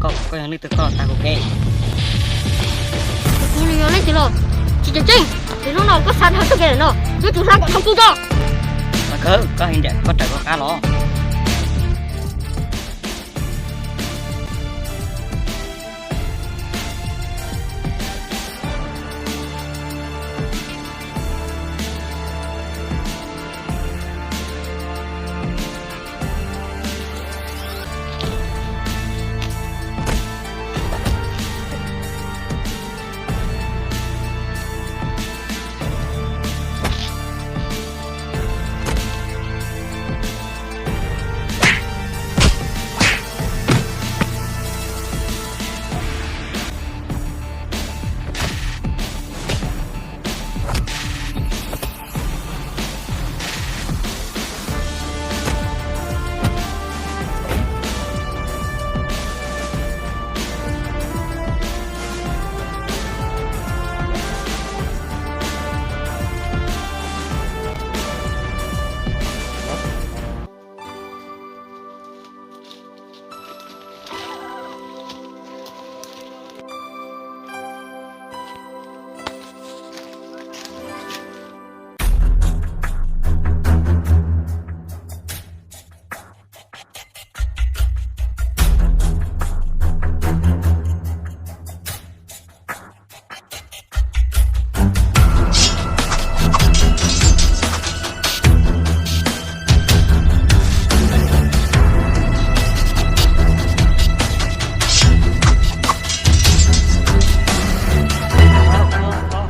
koj, koj yog leej twg koj tag kuv kev. Kuv nws yog leej twg los tsis tseem ceeb, ces hnub no koj xav dhau txoj kev lawm no, yuav tsum hla kom dhau kuv tso. Kawg, koj heev npaum koj raws koj qab los.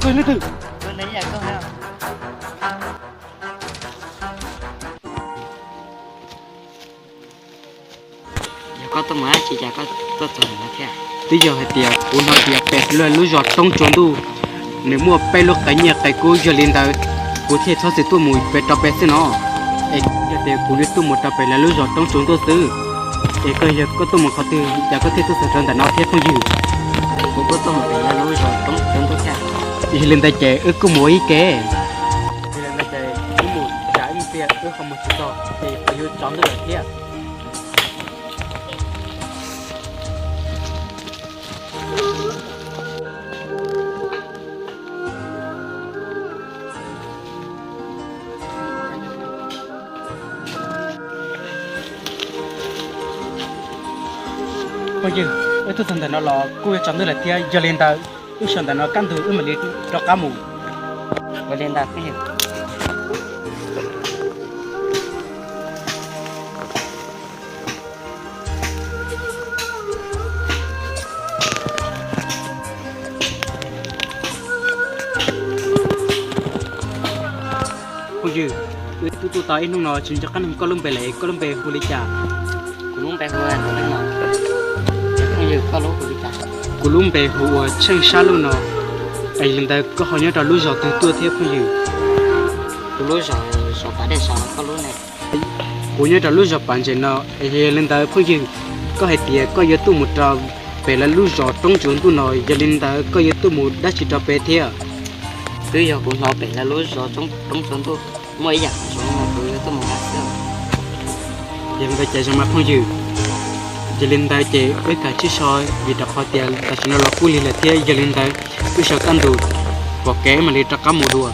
Koj leej twg? Yog koj tuaj mus dab tsi cas koj tuaj txog ntawm no thiab? Twb yog hais tias kuv hnov tias pem lub zos Roob Tsuas Ntuj nws muaj peb lub qe nyiaj qe kub, yog li ntawd kuv thiaj txhob txwm tuaj mus pem rau pem xwb no. Es yog tias kuv yuav tuaj mus rau pem lawv lub zos Roob Tsuas Ntuj xwb, es koj yog koj tuaj mus qhov twg cas koj thiaj tuaj txog rau ntawm no thiab phooj ywg? Kuv kuj tuaj mus pem lawv lub zos Roob Tsuas Ntuj thiab. Yog li ntawd ces wb kuj mus ib ke. Yog li ntawd ces wb mus tsam ib pliag wb ho mus tsis txog ces kuv yuav tsaus ntuj lawm thiab. Phooj ywg, wb tuaj txog ntawm no los kuj yuav tsaus ntuj lawm thiab, yog li ntawd wb sawv ntawm no kaj ntug wb mam li rov qab mus. Ua li ntawd phooj ywg. Phooj ywg, wb twb tuaj tau ib hnub no tsis nco qab noog koj lub npe lawm, koj lub npe hu li cas? Kuv lub npe hu Ntxawm Leej no. Phooj ywg, koj lub hu li cas? Kuv lub npe hu ua Tsheej Sab Luj no. Es yog li ntawd koj ho nyob rau lub zos twg tuaj thiab phooj ywg? Kuv lub zos, zos Pas Dej Saud, koj lub ne? Kuv nyob rau lub zos Pas Ntses no. Es yog li ntawd phooj ywg, koj hais tias koj yuav tuaj mus rau pem lawv lub zos Roob Tsuas Ntuj no, yog li ntawd koj yuav tuaj mus dab tsi rau pem thiab? Twb yog kuv hnov pem lawv lub zos Roob Tsuas Ntuj muaj ib yam zoo no kuv yuav tuaj mus nrad xwb. Yog li ntawd ces zoo mas phooj ywg, yog li ntawd ces wb kav tsij so, vim rau qhov tias tam sim no los kuj lig lawm thiab, yog li ntawd wb so kaj ntug, pom kev mam li rov qab mus dua.